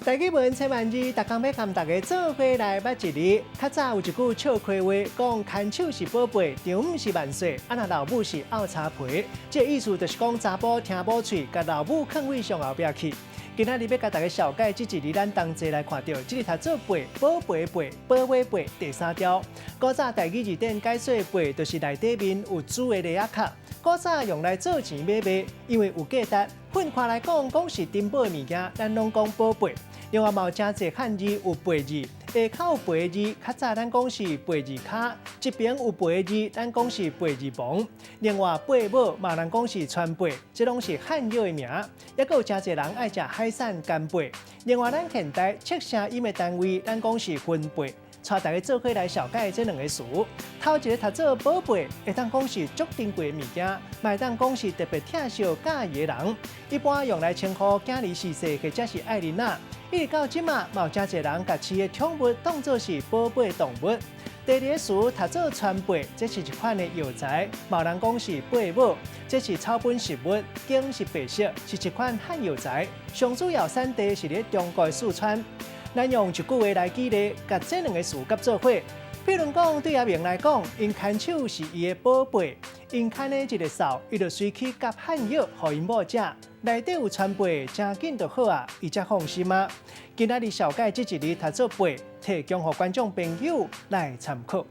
台語文千萬字，逐工欲共大家做伙來捌一字。較早有一句笑詼話，講牽手是寶貝，丈母是萬歲，啊若老母是漚柴皮。這个意思就是講查埔聽某喙，共老母囥佇上後壁去。今仔日欲共大家紹介這一字，咱同齊來看著，這個讀做貝，寶貝貝，寶尾貝，第三調。古早台語字典解說貝，就是內底面有珠的螺仔殼。古早用來做錢買賣，因為有價值。分開來講，講是珍寶的物件，咱攏講寶貝。另外嘛有誠濟漢字有貝字，下跤有貝字，較早咱講是貝字跤；這邊有貝字，咱講是貝字房。另外貝母嘛人講是川貝，這攏是漢藥的名。猶閣有誠濟人愛食海產干貝。另外咱現代測聲音的單位，咱講是分貝。帶大家做伙來紹介這兩個詞。頭一个讀做寶貝，會當講是足珍貴的物件，嘛會當講是特別疼惜佮意的人。一般用來稱呼囝兒逝世或者是愛囡仔。一直到這馬，嘛有誠濟人共飼的寵物當做是寶貝動物。第二个詞讀做川貝，這是一款的藥材，嘛有人講是貝母，這是草本植物，莖是白色，是一款漢藥材。上主要產地是佇中國的四川。咱用一句話來舉例，共這兩个詞夾做伙。比如講，對阿明來講，𪜶牽手是伊的寶貝，𪜶牽的一个瘦，伊就隨去夾漢藥予𪜶某食。內底有川貝，誠緊就好啊，伊才放心啊。今仔日紹介這一字讀做貝，提供予觀眾朋友來參考。